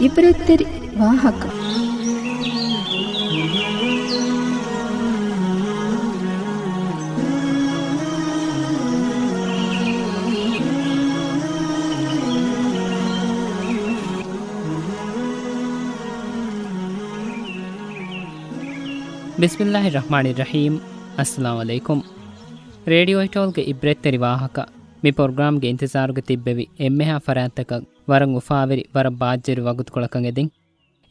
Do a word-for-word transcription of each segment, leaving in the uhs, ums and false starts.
އިބްރަތްތެރި ވާހަކަ. ބިސްމިއްލާހި ރަޙްމާނި ރަޙީމް. އައްސަލާމު ޢަލައިކުމް. ރޭޑިއޯ އިޓޯލްގެ އިބްރަތްތެރި ވާހަކަ މި ޕްރޮގްރާމްގެ އިންތިޒާރުގަ ތިއްބެވި އެންމެހާ ފަރާތްތަކަށް ވަރަށް އުފާވެރި، ވަރަށް ބާއްޖަވެރި ވަގުތުކޮޅަކަށް އެދިން.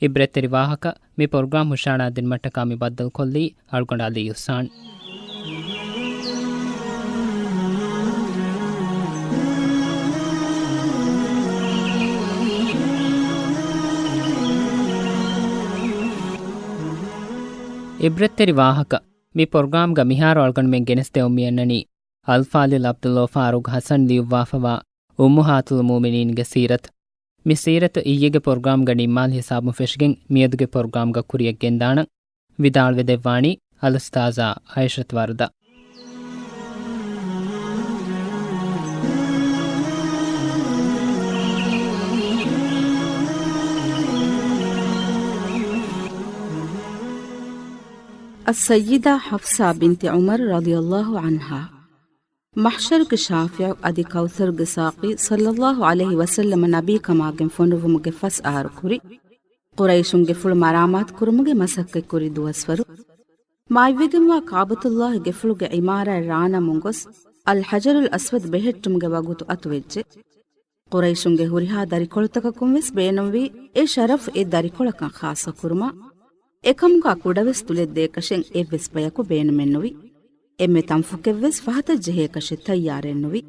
އިބްރަތްތެރި ވާހަކަ މި ޕްރޮގްރާމް ހުށަހަޅާ ދިނުމަށްޓަކާ މި ބައްދަލުކޮށްލީ އަޅުގަނޑު އަލީ އިޙްސާން. އިބްރަތްތެރި ވާހަކަ މި ޕްރޮގްރާމްގަ މިހާރު އަޅުގަނޑުމެން ގެނެސްދެވުން މިއަންނަނީ އަލްފާޟިލް ޢަބްދުﷲ ފާރޫޤް ޙަސަން ލިޔުއްވާފަވާ އުއްމުހާތުލް މުއުމިނީންގެ ސީރަތު. މި ސީރަތު އިއްޔެގެ ޕްރޮގްރާމްގަ ނިންމާލި ހިސާބުން ފެށިގެން މިއަދުގެ ޕްރޮގްރާމްގަ ކުރިޔަށް ގެންދާނަން. ވިދާޅުވެދެއްވާނީ އަލްއުސްތާޛާ އައިޝަތު ވަރުދާ. އައްސައްޔިދާ ޙަފްޞާ ބިންތި ޢުމަރު ރަޟިޔަﷲ ޢަންހާ. މަޙްޝަރުގެ ޝާފިޢު އަދި ކައުޘަރުގެ ސާޤީ ޞައްލަﷲ ޢަލައިހި ވަސައްލަމަ ނަބީކަމާގެން ފޮނުއްވުމުގެ ފަސް އަހަރު ކުރި، ޤުރައިޝުންގެފުޅު މަރާމާތު ކުރުމުގެ މަސައްކަތް ކުރި ދުވަސްވަރު، މާތްވެގެންވާ ކަޢުބަތުﷲގެފުޅުގެ ޢިމާރާތް ރާނަމުން ގޮސް އަލްޙަޖަރުލް އަސްވަދު ބެހެއްޓުމުގެ ވަގުތު އަތުވެއްޖެ. ޤުރައިޝުންގެ ހުރިހާ ދަރިކޮޅުތަކަކުން ވެސް ބޭނުންވީ އެ ޝަރަފް އެ ދަރިކޮޅަކަށް ޚާއްޞަކުރުމަށް. އެކަމުގާ ކުޑަވެސް ތުލެއްދޭކަށެއް އެއްވެސް ބަޔަކު ބޭނުމެއްނުވި. އެންމެ ތަންފުކެއްވެސް ފަހަތަށް ޖެހޭކަށެއް ތައްޔާރެއްނުވި.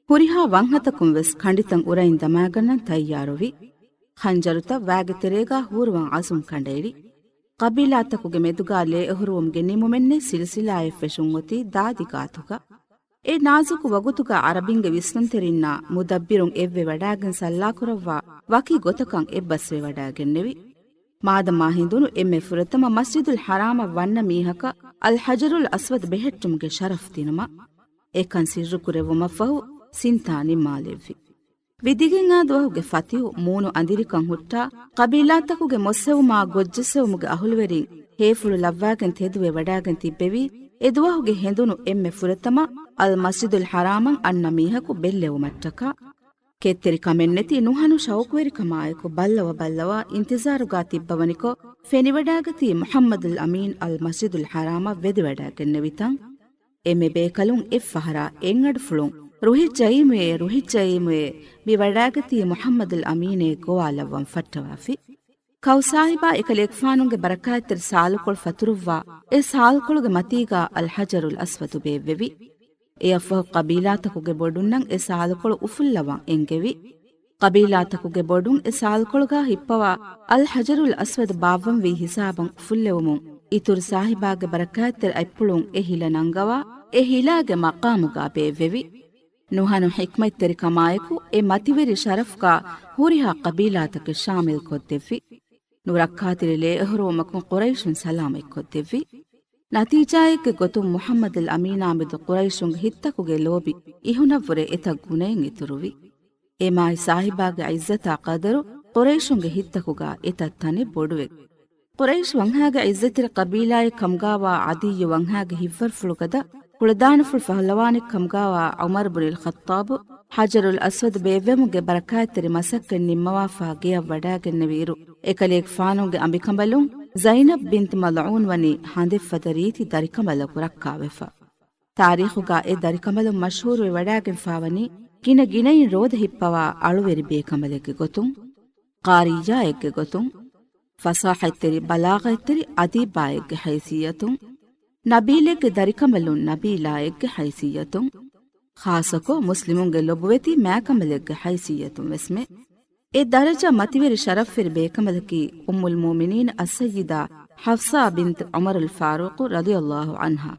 ހުރިހާ ވަންހަތަކުން ވެސް ކަނޑިތައް އުރައިން ދަމާގަންނަން ތައްޔާރުވި. ޚަންޖަރުތައް ވާގެ ތެރޭގާ ހޫރުވަން އަޒުމް ކަނޑައެޅި. ޤަބީލާތަކުގެ މެދުގާ ލޭއަހުރުވުމުގެ ނިމުމެއްނެތް ސިލްސިލާއެއް ފެށުން އޮތީ ދާދި ގާތުގަ. އެ ނާޒުކު ވަގުތުގަ ޢަރަބިންގެ ވިސްނުންތެރިންނާ މުދައްބިރުން އެއްވެވަޑާގެން ސައްލާކުރައްވާ ވަކި ގޮތަކަށް އެއްބަސްވެވަޑާގެންނެވި. މާދަމާ ހެނދުނު އެންމެ ފުރަތަމަ މަސްޖިދުލް ޙަރާމަށް ވަންނަ މީހަކަށް އަލްޙަޖަރުލް އަސްވަދު ބެހެއްޓުމުގެ ޝަރަފް ދިނުމަށް. އެކަން ސިއްރުކުރެއްވުމަށްފަހު ސިންތާ ނިންމާލެއްވި. ވިދިގެންއާ ދުވަހުގެ ފަތިހު މޫނު އަނދިރިކަން ހުއްޓާ، ޤަބީލާތަކުގެ މޮސްއެވުމާ ގޮށްޖެއްސެވުމުގެ އަހުލުވެރިން ހޭފުޅު ލައްވާގެން ތެދުވެ ވަޑާގެން ތިއްބެވީ، އެ ދުވަހުގެ ހެނދުނު އެންމެ ފުރަތަމަ އަލް މަސްޖިދުލް ޙަރާމަށް އަންނަ މީހަކު ބެއްލެވުމަށްޓަކާ. ކެތްތެރިކަމެއްނެތި ނުހަނު ޝައުޤުވެރިކަމާއެކު ބައްލަވަ ބައްލަވާ އިންތިޒާރުގާ ތިއްބަވަނިކޮށް، ފެނިވަޑާގަތީ މުޙައްމަދުލް އަމީން އަލް މަސްޖިދުލް ޙަރާމަށް ވެދިވަޑާގެންނެވިތަން. އެންމެ ބޭކަލުން އެއްފަހަރާ އެއްއަޑުފުޅުން، "ރުހިއްޖައީމުއޭ، ރުހިއްޖައީމުއޭ، މި ވަޑާގަތީ މުޙައްމަދުލް އަމީނޭ" ގޮވާލައްވަން ފައްޓަވާފި. ކައު ސާހިބާ އެކަލޭގެފާނުގެ ބަރަކާތްތެރި ސާލުކޮޅު ފަތުރުއްވާ، އެ ސާލުކޮޅުގެ މަތީގާ އަލްޙަޖަރުލް އަސްވަދު ބޭއްވެވި. އެއަށްފަހު ޤަބީލާތަކުގެ ބޮޑުންނަށް އެ ސާލުކޮޅު އުފުއްލަވަން އެންގެވި. ޤަބީލާތަކުގެ ބޮޑުން އެ ސާލުކޮޅުގާ ހިއްޕަވާ އަލް ޙަޖަރުލް އަސްވަދު ބާއްވަންވީ ހިސާބަށް އުފުއްލެވުމުން، އިތުރު ސާހިބާގެ ބަރަކާތްތެރި އަތްޕުޅުން އެ ހިލަ ނަންގަވާ، އެ ހިލާގެ މަޤާމުގާ ބޭއްވެވި. ނުހަނު ޙިކްމަތްތެރިކަމާއެކު އެ މަތިވެރި ޝަރަފްގާ ހުރިހާ ޤަބީލާތަކެއް ޝާމިލް ކޮށްދެއްވި. ނުރައްކާތެރި ލޭއަހުރުވުމަކުން ޤުރައިޝުން ސަލާމަތްކޮށްދެއްވި. ނަތީޖާއެއްގެ ގޮތުން މުޙައްމަދުލް އަމީނާމެދު ޤުރައިޝުންގެ ހިތްތަކުގެ ލޯބި އިހުނަށްވުރެ އެތައް ގުނައެއް އިތުރުވި. އެ މާތް ސާހިބާގެ ޢިއްޒަތާ ޤަދަރު ޤުރައިޝުންގެ ހިތްތަކުގާ އެތައް ތަނެއް ބޮޑުވެ. ޤުރައިޝް ވަންހާގެ ޢިއްޒަތްތެރި ޤަބީލާއެއް ކަމުގާވާ ޢަދިއްޔު ވަންހާގެ ހިތްވަރުފުޅުގަދަ ކުޅަދާނަފުޅު ފަހުލަވާނެއް ކަމުގާވާ ޢުމަރު ބުނިލް ޚައްޠާބު ޙަޖަރުލް އަސްވަދު ބޭއްވެމުގެ ބަރަކާތްތެރި މަސައްކަތް ނިންމަވާފާ ގެޔަށް ވަޑާގެންނެވިއިރު، އެކަލޭގެފާނުގެ އަނބިކަނބަލުން ޒައިނަބް ބިންތު މަޟްޢޫން ވަނީ ހަނދެއްފަދަ ރީތި ދަރިކަނބަލަކު ރައްކާވެފަ. ތާރީޚުގާ އެ ދަރިކަނބަލުން މަޝްހޫރުވެ ވަޑާގެންފާވަނީ ގިނަ ގިނައިން ރޯދަ ހިއްޕަވާ އަޅުވެރި ބޭކަނބަލެއްގެ ގޮތުން، ޤާރިއްޔާއެއްގެ ގޮތުން، ފަޞާޙަތްތެރި ބަލާޣަތްތެރި އަދީބާއެއްގެ ހައިސިއްޔަތުން، ނަބީލެއްގެ ދަރިކަނބަލުން ނަބީލާއެއްގެ ހައިސިއްޔަތުން، ޚާއްޞަކޮށް މުސްލިމުންގެ ލޮބުވެތި މާކަނބަލެއްގެ ހައިސިއްޔަތުން ވެސްމެ. އެ ދަރަޖަ މަތިވެރި ޝަރަފްވެރި ބޭކަނބަލަކީ އުއްމުލް މުއުމިނީން އައްސައްޔިދާ ޙަފްޞާ ބިންތު ޢުމަރުލް ފާރޫޤު ރަޟިޔަﷲ ޢަންހާ.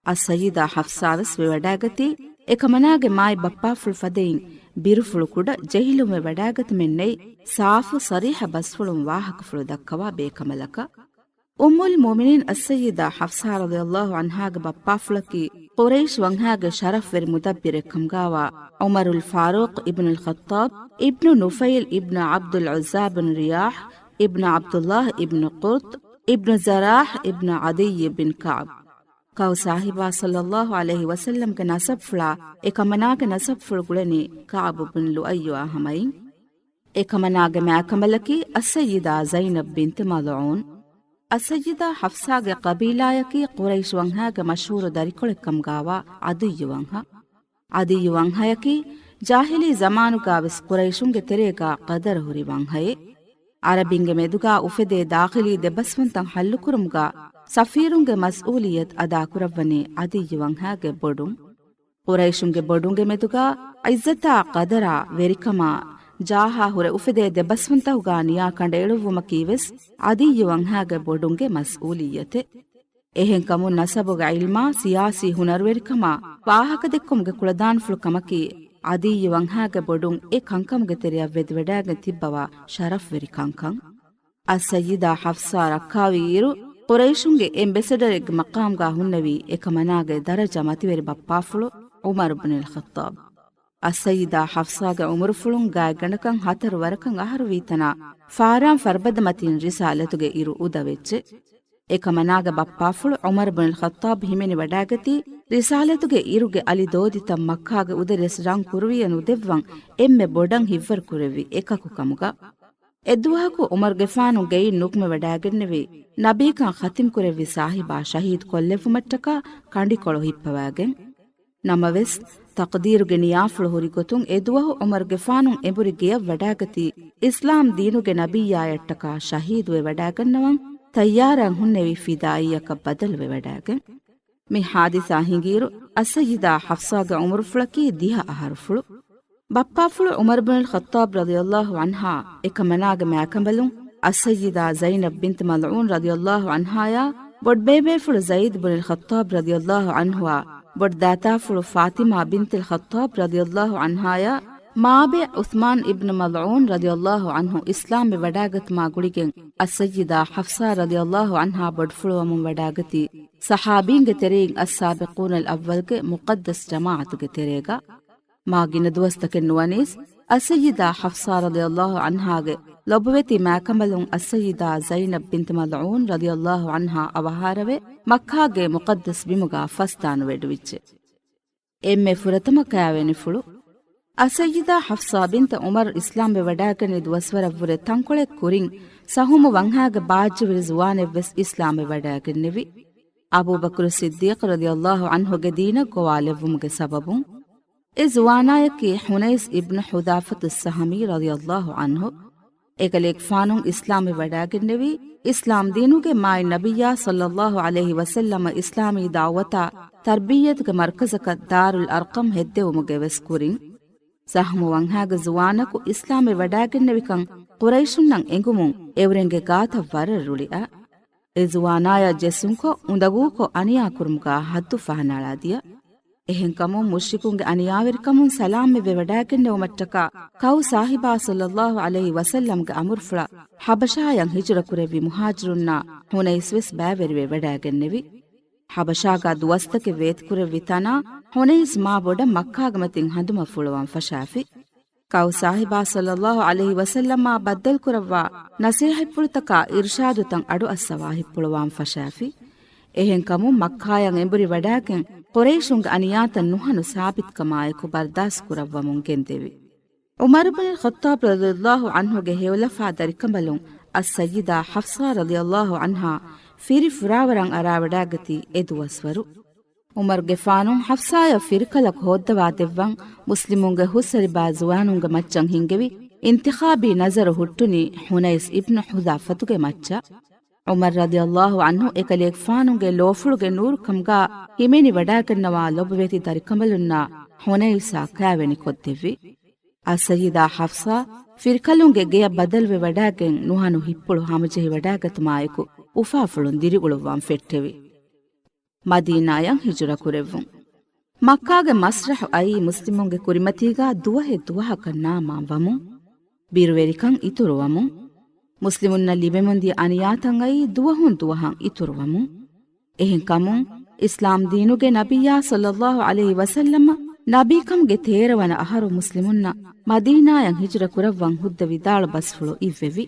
އައްސައްޔިދާ ޙަފްޞާވެސް ވެވަޑާގަތީ، އެކަމަނާގެ މާތް ބައްޕާފުޅު ފަދައިން ބިރުފުޅު ކުޑަ ޖެހިލުންވެ ވަޑާގަތުމެއް ނެތް، ސާފު ޞަރީޙަ ބަސްފުޅުން ވާހަކަފުޅު ދައްކަވާ ބޭކަނބަލަކަށް. އުއްމުލް މުއުމިނީން އައްސައްޔިދާ ޙަފްޞާ ރަޟިޔަﷲ ޢަންހާގެ ބައްޕާފުޅަކީ ޤުރައިޝް ވަންހާގެ ޝަރަފްވެރި މުދައްބިރެއް ކަމުގާވާ ޢުމަރުލް ފާރޫޤް އިބްނުލް ޚައްޠާބް އިބްނު ނުފައިލް އިބްނު ޢަބްދުލް ޢުއްޒާ ބިން ރިޔާޙް އިބްނު ޢަބްދުﷲ އިބްނު ޤުރްޠު އިބްނު ޖަރާޙް އިބްނު ޢަދިއްޔި ބިން ކަޢްބް. ކައު ސާހިބާ ޞައްލަﷲ ޢަލައިހި ވަސައްލަމްގެ ނަސަބްފުޅާ އެކަމަނާގެ ނަސަބްފުޅު ގުޅެނީ ކަޢްބު ބިން ލުއައްޔުއާ ހަމައިން. އެކަމަނާގެ މާކަނބަލަކީ އައްސައްޔިދާ ޒައިނަބް ބިންތު މަޟްޢޫން. އައްސައްޔިދާ ޙަފްޞާގެ ޤަބީލާޔަކީ ޤުރައިޝް ވަންހާގެ މަޝްހޫރު ދަރިކޮޅެއް ކަމުގާވާ ޢަދިއްޔު ވަންހަ. ޢަދިއްޔު ވަންހަޔަކީ ޖާހިލީ ޒަމާނުގާވެސް ޤުރައިޝުންގެ ތެރޭގާ ޤަދަރު ހުރި ވަންހައެއް. ޢަރަބިންގެ މެދުގާ އުފެދޭ ދާޚިލީ ދެބަސްވަންތައް ޙައްލުކުރުމުގާ ސަފީރުންގެ މަސްއޫލިއްޔަތު އަދާކުރައްވަނީ ޢަދިއްޔު ވަންހާގެ ބޮޑުން. ޤުރައިޝުންގެ ބޮޑުންގެ މެދުގާ ޢިއްޒަތާ ޤަދަރާ ވެރިކަމާ ޖާހާ ހުރެ އުފެދޭ ދެބަސްވަންތަކުގާ ނިޔާ ކަނޑައެޅުއްވުމަކީވެސް ޢަދިއްޔު ވަންހާގެ ބޮޑުންގެ މަސްއޫލިއްޔަތެއް. އެހެންކަމުން ނަސަބުގެ ޢިލްމާ، ސިޔާސީ ހުނަރުވެރިކަމާ، ވާހަކަދެއްކުމުގެ ކުޅަދާންފުޅު ކަމަކީ ޢަދިއްޔު ވަންހާގެ ބޮޑުން އެ ކަންކަމުގެ ތެރެއަށް ވެދިވަޑާގެން ތިއްބަވާ ޝަރަފްވެރި ކަންކަން. އައްސައްޔިދާ ޙަފްޞާ ރައްކާވި އިރު، ޤުރައިޝުންގެ އެމްބެސެޑަރެއްގެ މަޤާމްގާ ހުންނެވީ އެކަމަނާގެ ދަރަޖަ މަތިވެރި ބައްޕާފުޅު ޢުމަރު ބުނިލް ޚައްޠާބް. އައްސައްޔިދާ ޙަފްޞާގެ ޢުމުރުފުޅުން ގާތްގަނޑަކަށް ހަތަރު ވަރަކަށް އަހަރުވީތަނާ، ފާރާން ފަރުބަދަމަތީން ރިސާލަތުގެ އިރު އުދަވެއްޖެ. އެކަމަނާގެ ބައްޕާފުޅު ޢުމަރު ބުނިލް ޚައްޠާބް ހިމެނިވަޑާގަތީ، ރިސާލަތުގެ އިރުގެ އަލި ދޯދިތައް މައްކާގެ އުދަރެސް ރަން ކުރުވިޔަ ނުދެއްވަން އެންމެ ބޮޑަށް ހިއްވަރު ކުރެއްވި އެކަކު ކަމުގަ. އެދުވަހަކު ޢުމަރުގެފާނު ގެއިން ނުކުމެވަޑާގެންނެވި، ނަބީކަން ޚަތިމްކުރެއްވި ސާހިބާ ޝަހީދު ކޮށްލެއްވުމަށްޓަކާ ކަނޑިކޮޅު ހިއްޕަވާގެން. ނަމަވެސް، ތަޤްދީރުގެ ނިޔާފުޅު ހުރި ގޮތުން އެދުވަހު ޢުމަރުގެފާނު އެނބުރި ގެޔަށް ވަޑާގަތީ، އިސްލާމް ދީނުގެ ނަބިއްޔާޔަށްޓަކާ ޝަހީދުވެ ވަޑާގަންނަވަން ތައްޔާރަށް ހުންނެވި ފިދާއީއަކަށް ބަދަލުވެ ވަޑާގެން. މި ޙާދިސާ ހިނގިއިރު، އައްސައްޔިދާ ޙަފްޞާގެ ޢުމުރުފުޅަކީ ދިހަ އަހަރުފުޅު. ބައްޕާފުޅު ޢުމަރު ބުނިލް ޚައްޠާބް ރަޟިޔަﷲ ޢަންހާ އެކަމަނާގެ މާކަނބަލުން އައްސައްޔިދާ ޒައިނަބް ބިންތު މަޟްޢޫން ރަޟިޔަﷲ ޢަންހާޔާ، ބޮޑުބޭބޭފުޅު ޒައިދު ބުނިލް ޚައްޠާބް ރަޟިޔަﷲ ޢަންހުއާ، ބޮޑުދާތާފުޅު ފާޠިމާ ބިންތުލް ޚައްޠާބް ރަޟިޔަﷲ ޢަންހާޔާ، މާބެ ޢުޘްމާން އިބްނު މަޟްޢޫން ރަޟިޔަﷲ ޢަންހު އިސްލާމްވެ ވަޑާގަތުމާ ގުޅިގެން އައްސައްޔިދާ ޙަފްޞާ ރަޟިޔަﷲ ޢަންހާ ބޮޑުފުޅުވަމުން ވަޑާގަތީ، ޞަޙާބީންގެ ތެރެއިން އައްސާބިޤޫނަލް އައްވަލްގެ މުޤައްދަސް ޖަމާޢަތުގެ ތެރޭގަ. މާ ގިނަ ދުވަސްތަކެއް ނުވަނީސް، އައްސައްޔިދާ ޙަފްޞާ ރަޟިޔަﷲ ޢަންހާގެ ލޮބުވެތި މާކަނބަލުން އައްސައްޔިދާ ޒައިނަބް ބިންތު މަޟްޢޫން ރަޟިޔަﷲ ޢަންހާ އަވަހާރަވެ، މައްކާގެ މުޤައްދަސް ބިމުގަ ފަސްދާނު ވެޑުވިއްޖެ. އެންމެ ފުރަތަމަ ކާވެނިފުޅު. އައްސައްޔިދާ ޙަފްޞާ ބިންތު ޢުމަރު އިސްލާމްވެ ވަޑާގަންނެވި ދުވަސްވަރަށްވުރެ ތަންކޮޅެއް ކުރިން ސަހުމު ވަންހާގެ ބާއްޖަވެރި ޒުވާނެއްވެސް އިސްލާމްވެ ވަޑާގެންނެވި. އަބޫބަކުރު ޞިއްދީޤު ރަޟިޔަﷲ ޢަންހުގެ ދީނަށް ގޮވާލެއްވުމުގެ ސަބަބުން. އެ ޒުވާނާޔަކީ ޙުނައިސް އިބްނު ޙުޛާފަތު ސަހަމީ ރަޟިޔަﷲ ޢަންހު. އެކަލޭގެފާނު އިސްލާމްވެ ވަޑާގެންނެވީ، އިސްލާމް ދީނުގެ މާތް ނަބިއްޔާ ޞައްލަﷲ ޢަލައިހި ވަސައްލަމަ އިސްލާމީ ދަޢުވަތާ ތަރްބިއްޔަތުގެ މަރްކަޒަކަށް ދާރުލް އަރްޤަމް ހެއްދެވުމުގެ ވެސް ކުރިން. ސަހްމު ވަންހާގެ ޒުވާނަކު އިސްލާމްވެ ވަޑާގެންނެވިކަން ޤުރައިޝުންނަށް އެނގުމުން އެއުރެންގެ ގާތަށް ވަރަށް ރުޅިއަ. އެ ޒުވާނާޔަށް ޖެއްސުންކޮށް އުނދަގޫކޮށް އަނިޔާކުރުމުގާ ޙައްދު ފަހަނައަޅާދިޔަ. އެހެންކަމުން މުޝްރިކުންގެ އަނިޔާވެރިކަމުން ސަލާމްވެވެ ވަޑާގެންނެވުމަށްޓަކާ ކައު ސާހިބާ ޞައްލަﷲ ޢަލައިހި ވަސައްލަމްގެ އަމުރުފުޅަށް ޙަބަޝާޔަށް ހިޖުރަކުރެއްވި މުހާޖިރުންނާ ޙުނައިސްވެސް ބައިވެރިވެ ވަޑާގެންނެވި. ޙަބަޝާގާ ދުވަސްތަކެއް ވޭތުކުރެއްވި ތަނާ ޙުނައިސް މާ ބޮޑަށް މައްކާގެ މަތިން ހަނދުމަފުޅުވަން ފަށާފި. ކައު ސާހިބާ ޞައްލަﷲ ޢަލައިހި ވަސައްލަމާ ބައްދަލުކުރައްވާ ނަޞޭޙަތްޕުޅުތަކާ އިރުޝާދުތައް އަޑުއައްސަވާ ހިއްޕުޅުވާން ފަށާފި. އެހެންކަމުން މައްކާޔަށް އެނބުރި ވަޑާގެން ޤުރައިޝުންގެ އަނިޔާތައް ނުހަނު ސާބިތުކަމާއެކު ބަރްދާސްތު ކުރައްވަމުން ގެންދެވި. ޢުމަރު ބިން ޚައްޠާބް ރަޟިޔަﷲ ޢަންހުގެ ހެޔޮލަފާ ދަރިކަނބަލުން އައްސައްޔިދާ ޙަފްޞާ ރަޟިޔަﷲ ޢަންހާ ފިރި ފުރާވަރަށް އަރާވަޑާގަތީ އެ ދުވަސްވަރު. ޢުމަރުގެފާނު ޙަފްޞާޔަށް ފިރިކަލަކު ހޯއްދަވާ ދެއްވަން މުސްލިމުންގެ ހުސްއަރިބާ ޒުވާނުންގެ މައްޗަށް ހިންގެވި އިންތިޚާބީ ނަޒަރު ހުއްޓުނީ ޙުނައިސް އިބްނު ޙުޛާފަތުގެ މައްޗަށް. ޢުމަރު ރަޟިޔަﷲ ޢަންހު އެކަލޭގެފާނުގެ ލޯފުޅުގެ ނޫރުކަމުގާ ހިމެނި ވަޑާގަންނަވާ ލޮބުވެތި ދަރިކަނބަލުންނާ ޙުނައިސާ ކާވެނި ކޮށްދެއްވި. އައްސައްޔިދާ ޙަފްޞާ ފިރިކަލުންގެ ގެޔަށް ބަދަލުވެ ވަޑާގެން ނުހަނު ހިއްޕުޅު ހަމަޖެހި ވަޑާގަތުމާއެކު އުފާފުޅުން ދިރިއުޅުއްވާން ފެއްޓެވި. މަދީނާޔަށް ހިޖުރަ ކުރެއްވުން. މައްކާގެ މަސްރަޙު އައީ މުސްލިމުންގެ ކުރިމަތީގާ ދުވަހެއް ދުވަހަކަށް ނާމާން ވަމުން، ބިރުވެރިކަން އިތުރުވަމުން، މުސްލިމުންނަށް ލިބެމުންދިޔަ އަނިޔާތައް އައީ ދުވަހުން ދުވަހަށް އިތުރުވަމުން. އެހެންކަމުން، އިސްލާމް ދީނުގެ ނަބިއްޔާ ޞައްލައްލާހު ޢަލައިހި ވަސައްލަމަ ނަބީކަމުގެ ތޭރަ ވަނަ އަހަރު މުސްލިމުންނަށް މަދީނާޔަށް ހިޖުރަ ކުރައްވަން ހުއްދަ ވިދާޅު ބަސްފުޅު އިއްވެވި.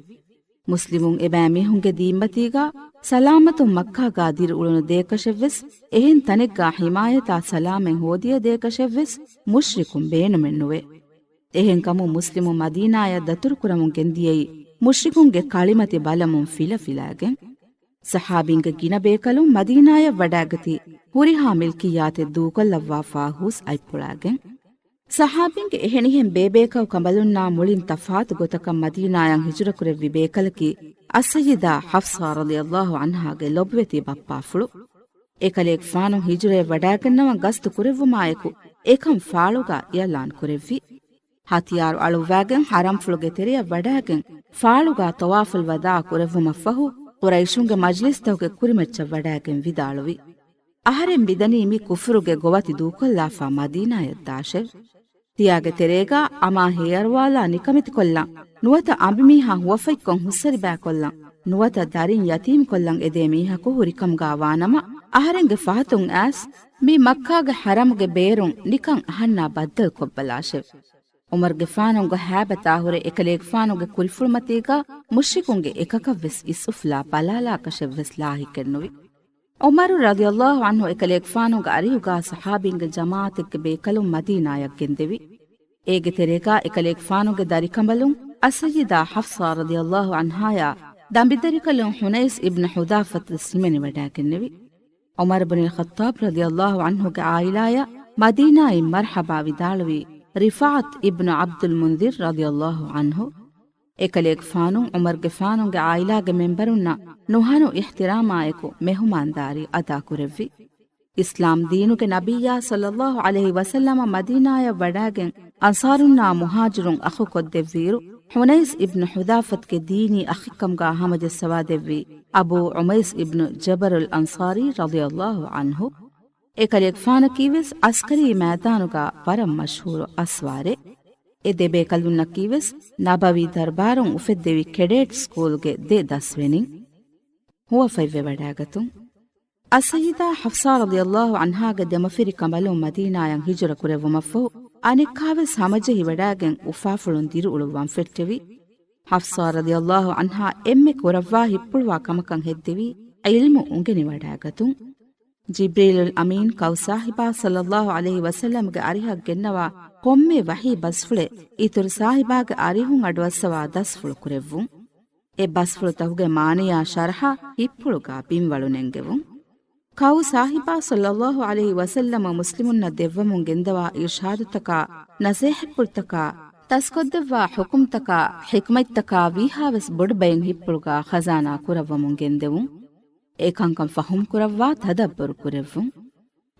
މުސްލިމުން އެބައިމީހުންގެ ދީންމަތީގަ ސަލާމަތުން މައްކާގަ ދިރިއުޅުނު ދޭކަށެއްވެސް، އެހެން ތަނެއްގަ ހިމާޔަތާ ސަލާމަތް ހޯދިޔަ ދޭކަށެއްވެސް މުޝްރިކުން ބޭނުމެއްނުވޭ. އެހެންކަމުން މުސްލިމު މަދީނާޔަށް ދަތުރުކުރަމުން ގެންދިޔައީ މުޝްރިކުންގެ ކަޅިމަތި ބަލަމުން ފިލަފިލާގެން. ޞަޙާބީންގެ ގިނަ ބޭކަލުން މަދީނާޔަށް ވަޑާގަތީ ހުރިހާ މިލްކިއްޔާތެއް ދޫކޮށްލައްވާފާ ހުސް އަތްޕުޅާގެން. ޞަޙާބީންގެ އެހެނިހެން ބޭބޭކަލް ކަނބަލުންނާ މުޅިން ތަފާތު ގޮތަކަށް މަދީނާޔަށް ހިޖުރަކުރެއްވި ބޭކަލަކީ އައްސައްޔިދާ ޙަފްޞާ ރަޟިޔައްލާހު ޢަންހާގެ ލޮބުވެތި ބައްޕާފުޅު. އެކަލޭގެފާނު ހިޖުރަޔަށް ވަޑާގަންނަވަން ގަސްތު ކުރެއްވުމާއެކު އެކަން ފާޅުގަ އިޢުލާން ކުރެއްވި. ހަތިޔާރު އަޅުއްވާގެން ޙަރަމްފުޅުގެ ތެރެޔަށް ވަޑާގެން ފާޅުގަ ޠަވާފުލް ވަދާޢު ކުރެއްވުމަށްފަހު، ޤުރައިޝުންގެ މަޖްލިސްތަކުގެ ކުރިމައްޗަށް ވަޑާގެން ވިދާޅުވި. އަހަރެން މިދަނީ މި ކުފުރުގެ ގޮވަތި ދޫކޮށްލާފަ މަދީނާޔަށް ދާށެވެ. ތިޔާގެ ތެރޭގަ އަމާ ހޭއަރުވާލާ ނިކަމެތިކޮށްލަން، ނުވަތަ އަނބިމީހާ ހުވަފަތްކޮށް ހުސްއަރިބައިކޮށްލަން، ނުވަތަ ދަރިން ޔަތީމްކޮށްލަން އެދޭ މީހަކު ހުރިކަމުގަ ވާނަމަ، އަހަރެންގެ ފަހަތުން އައިސް މި މައްކާގެ ޙަރަމުގެ ބޭރުން ނިކަން އަހަންނާ ބައްދަލުކޮށްބަލާށެވެ. ޢުމަރުގެފާނުގެ ހައިބަތާ ހުރެ އެކަލޭގެފާނުގެ ކުރިފުޅުމަތީގަ މުޝްރިކުންގެ އެކަކަށްވެސް އިސްއުފުލާ ބަލާލާކަށެއްވެސް ލާހިކެއްނުވި. ޢުމަރު ރަޟިޔައްލާހު ޢަންހު އެކަލޭގެފާނުގެ އަރިހުގަ ޞަޙާބީންގެ ޖަމާޢަތެއްގެ ބޭކަލުން މަދީނާޔަށް ގެންދެވި. އޭގެ ތެރޭގަ އެކަލޭގެފާނުގެ ދަރިކަނބަލުން އައްސައްޔިދާ ޙަފްޞާ ރަޟިޔައްލާހު ޢަންހާޔާ ދަނބިދަރިކަލުން ޙުނައިސް އިބްނު ޙުޛާފަތުވެސް ހިމެނިވަޑާގެންނެވި. ޢުމަރު ބުނިލް ޚައްޠާބް ރަޟިޔައްލާހު ޢަންހުގެ ޢާއިލާޔަށް މަދީނާއިން މަރްޙަބާ ވިދާޅުވީ ރިފާޢަތް އިބްނު ޢަބްދުލް މުންޛިރް ރަޟިޔައްލާހު ޢަންހު. އެކަލޭގެފާނު ޢުމަރުގެފާނުގެ ޢާއިލާގެ މެންބަރުންނަށް ނުހަނު އިޙްތިރާމާއެކު މެހުމާންދާރީ އަދާކުރެއްވި. އިސްލާމް ދީނުގެ ނަބިއްޔާ ޞައްލައްލާހު ޢަލައިހި ވަސައްލަމަ މަދީނާޔަށް ވަޑާގެން އަންޞާރުންނާ މުހާޖިރުން އަޚުކޮށްދެއްވިއިރު، ޙުނައިސް އިބްނު ޙުޛާފަތުގެ ދީނީ އަޚެއްކަމުގަ ހަމަޖައްސަވާދެއްވީ އަބޫ ޢުމައިސް އިބްނު ޖަބަރުލް އަންޞާރީ ރަޟިޔައްލާހު ޢަންހު. އެކަލޭގެފާނަކީވެސް ޢަސްކަރީ މައިދާނުގަ ވަރަށް މަޝްހޫރު އަސްވާރެއް. އެ ދެބޭކަލުންނަކީވެސް ނަބަވީ ދަރުބާރުން އުފެއްދެވި ކެޑޭޓް ސްކޫލްގެ ދެ ދަސްވެނިން. ހުވަފަތްވެވަޑާގަތުން. އައްސައްޔިދާ ޙަފްޞާ ރަޟިޔައްލާހު ޢަންހާގެ ދެމަފިރި ކަނބަލުން މަދީނާޔަށް ހިޖުރަ ކުރެއްވުމަށްފަހު، އަނެއްކާވެސް ހަމަޖެހިވަޑާގެން އުފާފުޅުން ދިރިއުޅުއްވަން ފެއްޓެވި. ޙަފްޞާ ރަޟިޔައްލާހު ޢަންހާ އެންމެ ކުރައްވާ ހިތްޕުޅުވާ ކަމަކަށް ހެއްދެވީ ޢިލްމު އުނގެނިވަޑާގަތުން. ޖިބްރީލުލް އަމީން ކައު ސާހިބާ ޞައްލައްލާހު ޢަލައިހި ވަސައްލަމްގެ އަރިހަށް ގެންނަވާ ކޮންމެ ވަޙީ ބަސްފުޅެއް އިތުރު ސާހިބާގެ އަރިހުން އަޑުއައްސަވާ ދަސްފުޅު ކުރެއްވުން. އެ ބަސްފުޅުތަކުގެ މާނަޔާ ޝަރަޙަ ހިތްޕުޅުގަ ބިންވަޅު ނެންގެވުން. ކައު ސާހިބާ ޞައްލައްލާހު ޢަލައިހި ވަސައްލަމަ މުސްލިމުންނަށް ދެއްވަމުން ގެންދަވާ އިރްޝާދުތަކާ، ނަސޭހަތްޕުޅުތަކާ، ތަސްކޮށްދެއްވާ ޙުކުމްތަކާ، ޙިކްމަތްތަކާ ވީހާވެސް ބޮޑު ބައެއް ހިތްޕުޅުގަ ޚަޒާނާ ކުރައްވަމުން ގެންދެވުން. އެކަންކަން ފަހުމް ކުރައްވާ ތަދައްބަރު ކުރެއްވުން.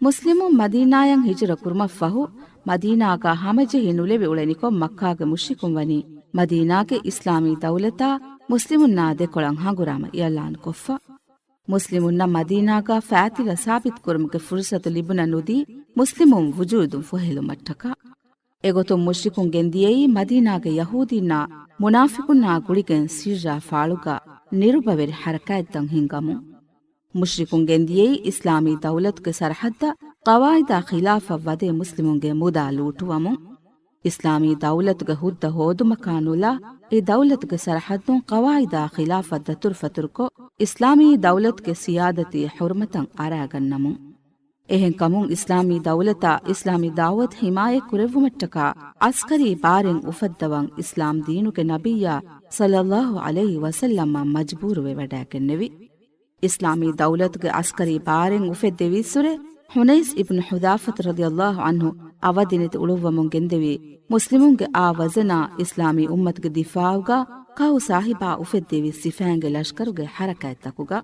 މުސްލިމުން މަދީނާޔަށް ހިޖުރަ ކުރުމަށްފަހު، މަދީނާގަ ހަމަޖެހި ނުލެވި އުޅެނިކޮށް، މައްކާގެ މުޝްރިކުން ވަނީ މަދީނާގެ އިސްލާމީ ދައުލަތާ މުސްލިމުންނާ ދެކޮޅަށް ހަނގުރާމަ އިޢުލާން ކޮށްފަ. މުސްލިމުންނަށް މަދީނާގަ ފައިތިލަ ސާބިތު ކުރުމުގެ ފުރުޞަތު ލިބުނަ ނުދީ، މުސްލިމުން ވުޖޫދުން ފުހެލުމަށްޓަކާ. އެގޮތުން މުޝްރިކުން ގެންދިޔައީ މަދީނާގެ ޔަހޫދީންނާ މުނާފިޤުންނާ ގުޅިގެން ސިއްރާ ފާޅުގަ ނިރުބަވެރި ޙަރަކާތްތައް ހިންގަމުން. މުޝްރިކުން ގެންދިޔައީ އިސްލާމީ ދައުލަތުގެ ސަރަޙައްދަށް ޤަވާއިދާ ޚިލާފަށް ވަދެ މުސްލިމުންގެ މުދާ ލޫޓުވަމުން. އިސްލާމީ ދައުލަތުގެ ހުއްދަ ހޯދުމަކާ ނުލާ، އެ ދައުލަތުގެ ސަރަޙައްދުން ޤަވާއިދާ ޚިލާފަށް ދަތުރުފަތުރުކޮށް، އިސްލާމީ ދައުލަތުގެ ސިޔާދަތީ ޙުރުމަތަށް އަރާގަންނަމުން. އެހެންކަމުން އިސްލާމީ ދައުލަތާ އިސްލާމީ ދަޢުވަތު ޙިމާޔަތް ކުރެއްވުމަށްޓަކާ ޢަސްކަރީ ބާރެއް އުފައްދަވަން އިސްލާމް ދީނުގެ ނަބިއްޔާ ޞައްލައްލާހު ޢަލައިހި ވަސައްލަމަށް މަޖްބޫރުވެވަޑާގެންނެވި. އިސްލާމީ ދައުލަތުގެ ޢަސްކަރީ ބާރެއް އުފެއްދެވީއްސުރެ، ޙުނައިސް އިބްނު ޙުޛާފަތު ރަޟިޔައްލާހު ޢަންހު އަވަދިނެތި އުޅުއްވަމުން ގެންދެވީ މުސްލިމުންގެ އާ ވަޒަނާ އިސްލާމީ އުއްމަތުގެ ދިފާޢުގަ ކަހު ސާހިބާ އުފެއްދެވި ސިފައިންގެ ލަޝްކަރުގެ ޙަރަކާތްތަކުގަ.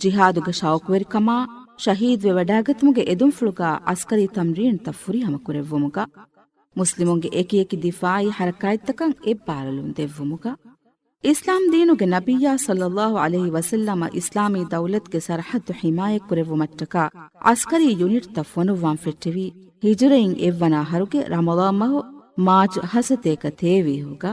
ޖިހާދުގެ ޝައުޤުވެރިކަމާ، ޝަހީދުވެވަޑާގަތުމުގެ އެދުންފުޅުގަ ޢަސްކަރީ ތަމްރީނުތައް ފުރިހަމަ ކުރެއްވުމުގަ، މުސްލިމުންގެ އެކިއެކި ދިފާޢީ ޙަރަކާތްތަކަށް އެއްބާރުލުން ދެއްވުމުގަ، އިސްލާމް ދީނުގެ ނަބިއްޔާ ޞައްލައްލާހު ޢަލައިހި ވަސައްލަމަ އިސްލާމީ ދައުލަތުގެ ސަރަޙައްދު ޙިމާޔަތް ކުރެއްވުމަށްޓަކާ ޢަސްކަރީ ޔުނިޓްތައް ފޮނުއްވާން ފެއްޓެވީ، ހިޖުރައިން އެއްވަނަ އަހަރުގެ ރަމަޟާން މަހު މާޗް ހަސަތޭކަ ތޭވީހުގަ.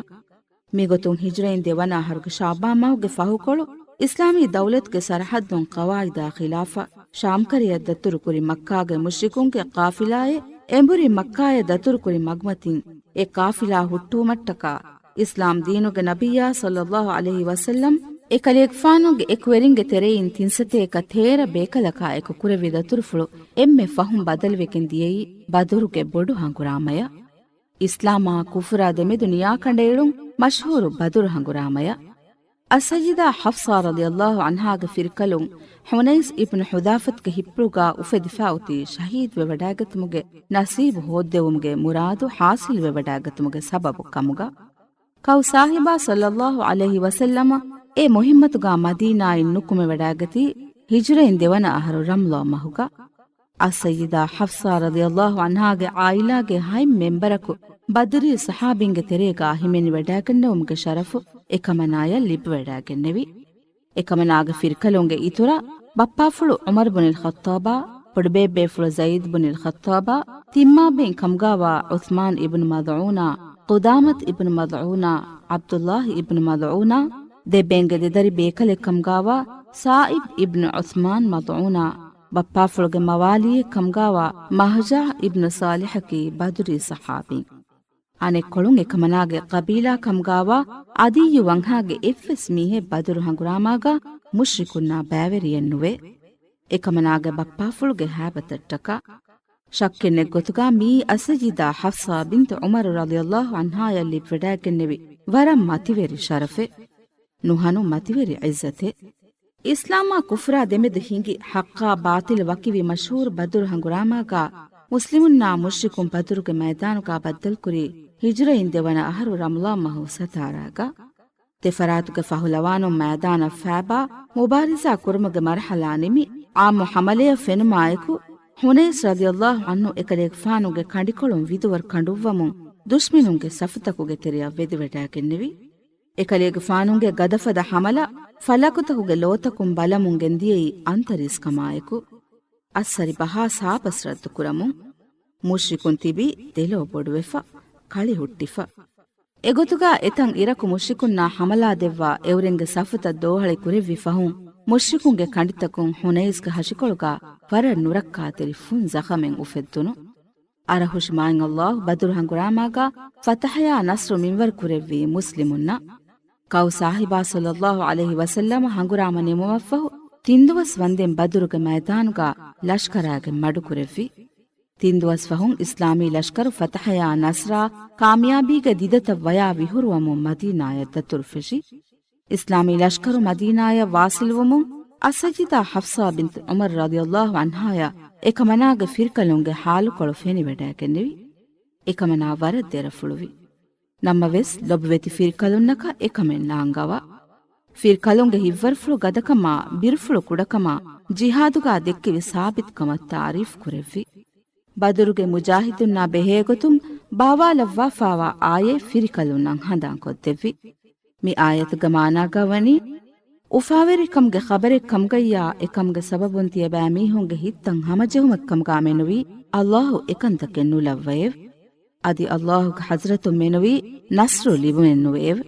މިގޮތުން ހިޖުރައިން ދެވަނަ އަހަރުގެ ޝަޢުބާން މަހުގެ ފަހުކޮޅު، އިސްލާމީ ދައުލަތުގެ ސަރަޙައްދުން ޤަވާޢިދާ ޚިލާފަށް، ޝާމްކަރަޔަށް ދަތުރުކުރި މައްކާގެ މުޝްރިކުންގެ ޤާފިލާއެއް އެނބުރި މައްކާޔަށް ދަތުރުކުރި މަގުމަތިން، އެ ޤާފިލާ ހުއްޓުވުމަށްޓަކާ، އިސްލާމް ދީނުގެ ނަބިއްޔާ ޞައްލައްލާހު ޢަލައިހި ވަސައްލަމް އެކަލޭގެފާނުގެ އެކުވެރިންގެ ތެރެއިން ތިންސަތޭކަ ތޭރަ ބޭކަލަކާ އެކު ކުރެއްވި ދަތުރުފުޅު އެންމެ ފަހުން ބަދަލުވެގެން ދިޔައީ ބަދުރުގެ ބޮޑު ހަނގުރާމަޔަށް. އިސްލާމާ ކުފުރާ ދެމެދު ނިޔާކަނޑައެޅުން މަޝްހޫރު ބަދުރު ހަނގުރާމަޔަށް. އައްސައްޔިދާ ޙަފްޞާ ރަޟިޔައްލާހު ޢަންހާގެ ފިރިކަލުން ޙުނައިސް އިބްނު ޙުޛާފަތުގެ ހިއްޕުޅުގާ އުފެދިފާ އޮތީ ޝަހީދުވެވަޑައިގަތުމުގެ ނަސީބު ހޯއްދެވުމުގެ މުރާދު ޙާޞިލުވެވަޑައިގަތުމުގެ ސަބަބު ކަމުގަ. ކައު ސާހިބާ ޞައްލައްލާހު ޢަލައިހި ވަސައްލަމަ އެ މުހިއްމަތުގާ މަދީނާއިން ނުކުމެވަޑައިގަތީ ހިޖުރައިން ދެވަނަ އަހަރު ރަމްޟާން މަހުގަ. އައްސައްޔިދާ ޙަފްޞާ ރަޟިޔައްލާހު ޢަންހާގެ ޢާއިލާގެ ހަތް މެންބަރަކު ބަދުރީ ޞަޙާބީންގެ ތެރޭގާ ހިމެނިވަޑައިގަންނަވުމުގެ ޝަރަފު އެކަމަނާޔަށް ލިބިވަޑައިގެންނެވި. އެކަމަނާގެ ފިރިކަލުންގެ އިތުރަށް ބައްޕާފުޅު ޢުމަރު ބުނިލް ޚައްޠާބާ، ބޮޑުބޭބޭފުޅު ޒައިދު ބުނިލް ޚައްޠާބާ، ތިން މާބެއިން ކަމުގާވާ ޢުޘްމާން އިބްނު މަޒްޢޫނާ، ޤުދާމަތު އިބްނު މަޒްޢޫނާ، ޢަބްދުﷲ އިބްނު މަޒްޢޫނާ، ދެބޭންގެ ދެދަރި ބޭކަލެއް ކަމުގާވާ ސާޢިބް އިބްނު ޢުޘްމާން މަޒްޢޫނާ، ބައްޕާފުޅުގެ މަވާލީއެއް ކަމުގާވާ މަހްޖާހް އިބްނު ޞާލިޙަކީ ބަދުރީ ޞަޙާބީން. އަނެއްކޮޅުން އެކަމަނާގެ ޤަބީލާ ކަމުގާވާ ޢަދިއްޔު ވަންހާގެ އެއްވެސް މީހެއް ބަދުރު ހަނގުރާމާގާ މުޝްރިކުންނާ ބައިވެރިއެއް ނުވޭ. އެކަމަނާގެ ބައްޕާފުޅުގެ ހައިބަތަށްޓަކާ. ޝައްކެއްނެތް ގޮތުގާ މިއީ އައްސައްޔިދާ ޙަފްޞާ ބިންތު ޢުމަރު ރަޟިޔައްލާހު ޢަންހާޔަށް ލިބިވަޑައިގެންނެވި ވަރަށް މަތިވެރި ޝަރަފެއް. ނުހަނު މަތިވެރި ޢިއްޒަތެއް. އިސްލާމާ ކުފުރާ ދެމެދު ހިނގި ޙައްޤާ ބާޠިލް ވަކިވި މަޝްހޫރު ބަދުރު ހަނގުރާމާގާ މުސްލިމުންނާ މުޝްރިކުން ބަދުރުގެ މައިދާނުގާ ބައްދަލުކުރީ ހިޖުރައިން ދެވަނަ އަހަރު ރަމަޟާން މަހު ސަތާރާގަ. ދެފަރާތުގެ ފަހުލަވާނުން މައިދާނަށް ފައިބާ މުބާރިޒާ ކުރުމުގެ މަރުޙަލާ ނިމި، ޢާއްމު ޙަމަލަޔަށް ފެނުމާއެކު، ޙުނައިސް ރަޟިޔައްލާހު ޢަންހު އެކަލޭގެފާނުގެ ކަނޑިކޮޅުން ވިދުވަރު ކަނޑުއްވަމުން، ދުޝްމިނުންގެ ސަފުތަކުގެ ތެރެއަށް ވެދިވަޑައިގެންނެވި. އެކަލޭގެފާނުގެ ގަދަފަދަ ޙަމަލަ ފަލަކުތަކުގެ ލޯތަކުން ބަލަމުން ގެންދިޔައީ އަންތަރީސްކަމާއެކު، އައްސަރި ބަހާ ސާބަސް ރައްދުކުރަމުން، މުޝްރިކުން ތިބީ ދެލޯ ބޮޑުވެފަ، ކަޅި ހުއްޓިފަ. އެގޮތުގާ އެތަން އިރަކު މުޝްރިކުންނާ ޙަމަލާ ދެއްވާ އެއުރެންގެ ސަފުތައް ދޯހަޅި ކުރެއްވި ފަހުން، މުޝްރިކުންގެ ކަނޑިތަކުން ޙުނައިސްގެ ހަށިކޮޅުގާ ވަރަށް ނުރައްކާތެރި ފުން ޒަޚަމެއް އުފެއްދުނު. އަރަހުށި މާތް ﷲ ބަދުރު ހަނގުރާމާގާ ފަތަޙަޔާ ނަޞްރު މިންވަރު ކުރެއްވީ މުސްލިމުންނަށް. ކައު ސާހިބާ ޞައްލައްލާހު ޢަލައިހި ވަސައްލަމަ ހަނގުރާމަ ނިމުމަށްފަހު، ތިން ދުވަސް ވަންދެން ބަދުރުގެ މައިދާނުގާ ލަޝްކަރާގެން މަޑުކުރެއްވި. ތިން ދުވަސް ފަހުން އިސްލާމީ ލަޝްކަރު ފަތަޙަޔާ ނަޞްރާ ކާމިޔާބީގެ ދިދަތައް ވަޔާ ވިހުރުވަމުން މަދީނާޔަށް ދަތުރު ފެށި. އިސްލާމީ ލަޝްކަރު މަދީނާޔަށް ވާޞިލްވުމުން، އައްސައްޔިދާ ޙަފްޞާ ބިންތު ޢުމަރު ރަޟިޔައްލާހު ޢަންހާޔަށް އެކަމަނާގެ ފިރިކަލުންގެ ޙާލުކޮޅު ފެނިވަޑައިގެންނެވި. އެކަމަނާ ވަރަށް ދެރަފުޅުވި. ނަމަވެސް، ލޮބުވެތި ފިރިކަލުންނަކަށް އެކަމެއް ނާންގަވާ. ފިރިކަލުންގެ ހިތްވަރުފުޅު ގަދަކަމާ، ބިރުފުޅު ކުޑަކަމާ، ޖިހާދުގާ ދެއްކެވި ސާބިތުކަމަށް ތާރީފު ކުރެއްވި. ބަދުރުގެ މުޖާހިދުންނާ ބެހޭގޮތުން ބާވާލައްވާފާވާ އާޔަތް ފިރިކަލުންނަށް ހަނދާންކޮށްދެއްވި. މި އާޔަތުގެ މާނާގަ ވަނީ، އުފާވެރިކަމުގެ ޚަބަރެއް ކަމުގައްޔާ، އެކަމުގެ ސަބަބުން ތިޔަބައިމީހުންގެ ހިތްތައް ހަމަޖެހުމެއް ކަމުގާ މެނުވީ، ﷲ އެކަންތަކެއް ނުލައްވައެވެ. އަދި ﷲގެ ޙަޟްރަތުން މެނުވީ ނަޞްރު ލިބުމެއް ނުވެއެވެ.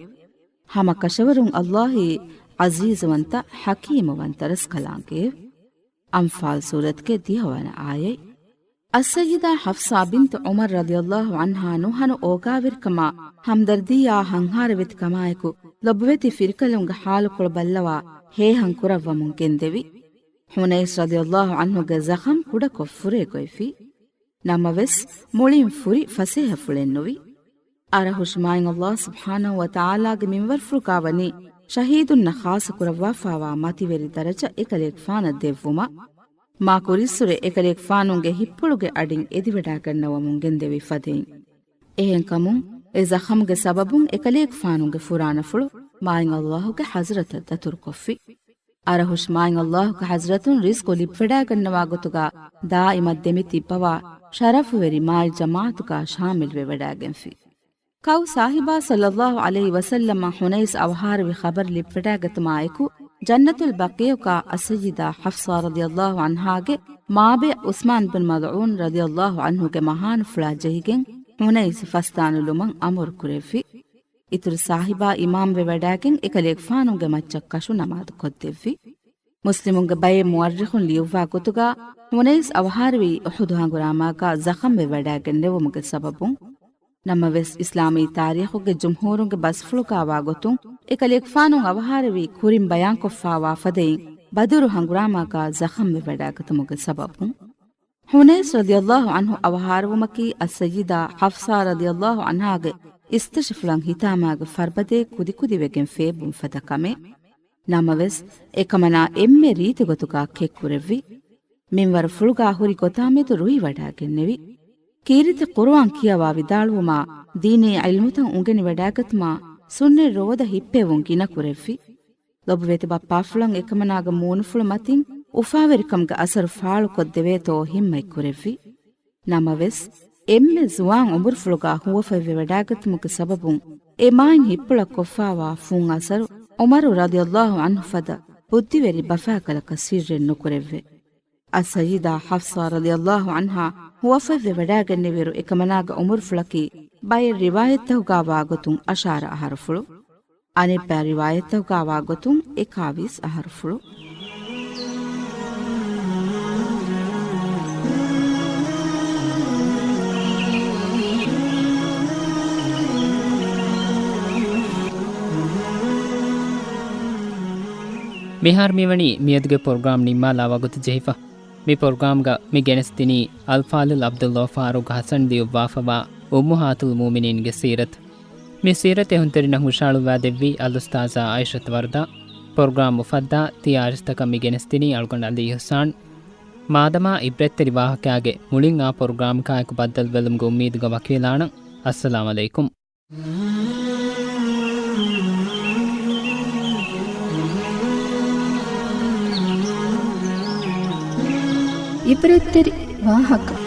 ހަމަ ކަށަވަރުން ﷲ އީ ޢަޒީޒުވަންތަ، ޙަކީމުވަންތަ، ރަސްކަލާނގެއެވެ. އަންފާލް ސޫރަތުގެ ދިހަވަނަ އާޔަތް. އައްސައްޔިދާ ޙަފްޞާ ބިންތު ޢުމަރު ރަޟިޔައްލާހު ޢަންހާ ނުހަނު އޯގާވެރިކަމާ، ހަމްދަރްދީއާ ހަންހާރަވެތިކަމާއެކު، ލޮބުވެތި ފިރިކަލުންގެ ޙާލުކޮޅު ބައްލަވާ ހޭހަން ކުރައްވަމުން ގެންދެވި. ޙުނައިސް ރަޟިޔައްލާހު ޢަންހުގެ ޒަޚަމް ކުޑަކޮށް ފުރޭގޮތްވި. ނަމަވެސް، މުޅިން ފުރި ފަސޭހަފުޅެއް ނުވި. އަރަހުށި މާތް ﷲ ސުބްޙާނަހު ވަތަޢާލާގެ މިންވަރުފުޅުގާ ވަނީ، ޝަހީދުންނަށް ޚާއްޞަ ކުރައްވާފާވާ މަތިވެރި ދަރަޖަ އެކަލޭގެފާނަށް ދެއްވުމަށް. މާ ކުރިއްސުރެ އެކަލޭގެފާނުގެ ހިއްޕުޅުގެ އަޑިން އެދިވަޑައިގަންނަވަމުން ގެންދެވި ފަދައިން. އެހެންކަމުން، އެ ޒަޚަމްގެ ސަބަބުން އެކަލޭގެފާނުގެ ފުރާނަފުޅު މާތް ﷲގެ ޙަޟްރަތަށް ދަތުރުކޮށްފި. އަރަހުށި މާތް ﷲގެ ޙަޟްރަތުން ރިޒްޤު ލިބިވަޑައިގަންނަވާ ގޮތުގާ ދާއިމަށް ދެމިތިއްބަވާ ޝަރަފުވެރި މާތް ޖަމާޢަތުގާ ޝާމިލްވެވަޑައިގެންފި. ކައު ސާހިބާ ޞައްލައްލާހު ޢަލައިހި ވަސައްލަމަށް ޙުނައިސް އަވަހާރަވި ޚަބަރު ލިބިވަޑައިގަތުމާއެކު، ޖަންނަތުލް ބަޤީޢުގާ އައްސައްޔިދާ ޙަފްޞާ ރަޟިޔައްލާހު ޢަންހާގެ މާބެ ޢުސްމާން ބިން މަޒްޢޫން ރަޟިޔައްލާހު ޢަންހުގެ މަހާނުފުޅާ ޖެހިގެން ޙުނައިސް ފަސްދާނުލުމަށް އަމުރު ކުރެއްވި. އިތުރު ސާހިބާ އިމާމްވެ ވަޑައިގެން އެކަލޭގެފާނުގެ މައްޗަށް ކަށު ނަމާދު ކޮށްދެއްވި. މުސްލިމުންގެ ބައެއް މުއައްރިޚުން ލިޔުއްވާ ގޮތުގަ ހުނައިސް އަވަހާރަވީ އުޙުދު ހަނގުރާމާގަ ޒަޚަމްވެ ވަޑައިގެންނެވުމުގެ ސަބަބުން. ނަމަވެސް، އިސްލާމީ ތާރީޚުގެ ޖުމްހޫރުންގެ ބަސްފުޅުގައިވާ ގޮތުން، އެކަލޭގެފާނު އަވަހާރަވީ ކުރިން ބަޔާންކޮށްފައިވާ ފަދައިން ބަދުރު ހަނގުރާމާގަ ޒަޚަމްވެ ވަޑައިގަތުމުގެ ސަބަބުން. ހުނައިސް ރަޟިޔަﷲ ޢަންހު އަވަހާރަވުމަކީ އައްސައްޔިދާ ޙަފްޞާ ރަޟިޔަﷲ ޢަންހާގެ އިސްތަށިފުޅަށް ހިތާމާގެ ފަރުބަދައެއް ކުދިކުދިވެގެން ފޭބުން ފަދަ ކަމެއް. ނަމަވެސް، އެކަމަނާ އެންމެ ރީތިގޮތުގަ ކެތްކުރެއްވި. މިންވަރު ފުޅުގަ ހުރި ގޮތާމެދު ރުހިވަޑައިގެންނެވި. ކީރިތި ޤުރުއާން ކިޔަވާ ވިދާޅުވުމާ، ދީނީ ޢިލްމުތައް އުނގެނިވަޑައިގަތުމާ، ސުންނަތް ރޯދަ ހިއްޕެވުން ގިނަ ކުރެއްވި. ލޮބުވެތި ބައްޕާފުޅަށް އެކަމަނާގެ މޫނުފުޅު މަތިން އުފާވެރިކަމުގެ އަސަރު ފާޅުކޮށްދެވޭތޯ ހިންމަތްކުރެއްވި. ނަމަވެސް، އެންމެ ޒުވާން އުމުރުފުޅުގަ ހުވަފަތްވެ ވަޑައިގަތުމުގެ ސަބަބުން އެ މާތް ހިތްޕުޅަށް ކޮށްފައިވާ ފުން އަސަރު ޢުމަރު ރަޟިޔަﷲ ޢަންހު ފަދަ ބުއްދިވެރި ބަފާކަލަކަށް ސިއްރެއް ނުކުރެއްވޭ. އައްސައްޔިދާ ޙަފްޞާ ރަޟިޔަﷲ ޢަންހާ ހުވަފަތްވެ ވަޑައިގެންނެވިއިރު އެކަމަނާގެ އުމުރުފުޅަކީ ބައެއް ރިވާޔަތްތަކުގައިވާ ގޮތުން އަށާރަ އަހަރުފުޅު. އަނެއްބައި ރިވާޔަތްތަކުގައިވާ ގޮތުން އެކާވީސް އަހަރުފުޅު. މިހާރު މިވަނީ މިއަދުގެ ޕްރޮގްރާމް ނިންމާލާ ވަގުތު ޖެހިފަ. މި ޕްރޮގްރާމްގަ މި ގެނެސްދިނީ އަލްފާޟިލް ޢަބްދުﷲ ފާރޫޤް ޙަސަން ލިޔުއްވާފަވާ އުއްމުހާތުލް މުއުމިނީންގެ ސީރަތު. މި ސީރަތު އެހުންތެރިންނަށް ހުށަހަޅުއްވާދެއްވީ އަލްއުސްތާޛާ ޢާއިޝަތު ވަރްދާ. ޕްރޮގްރާމް އުފައްދާ ތިޔަ އާރިސްތަކަށް މި ގެނެސްދިނީ އަޅުގަނޑު ޢަލީ އިޙްސާން. މާދަމާ ޢިބްރަތްތެރި ވާހަކައިގެ މުޅިން އާ ޕްރޮގްރާމަކާއެކު ބައްދަލުވެލުމުގެ އުއްމީދުގަ ވަކިވެލާނަން. އައްސަލާމް ޢަލައިކުމް. ޢިބްރަތްތެރި ވާހަކަ.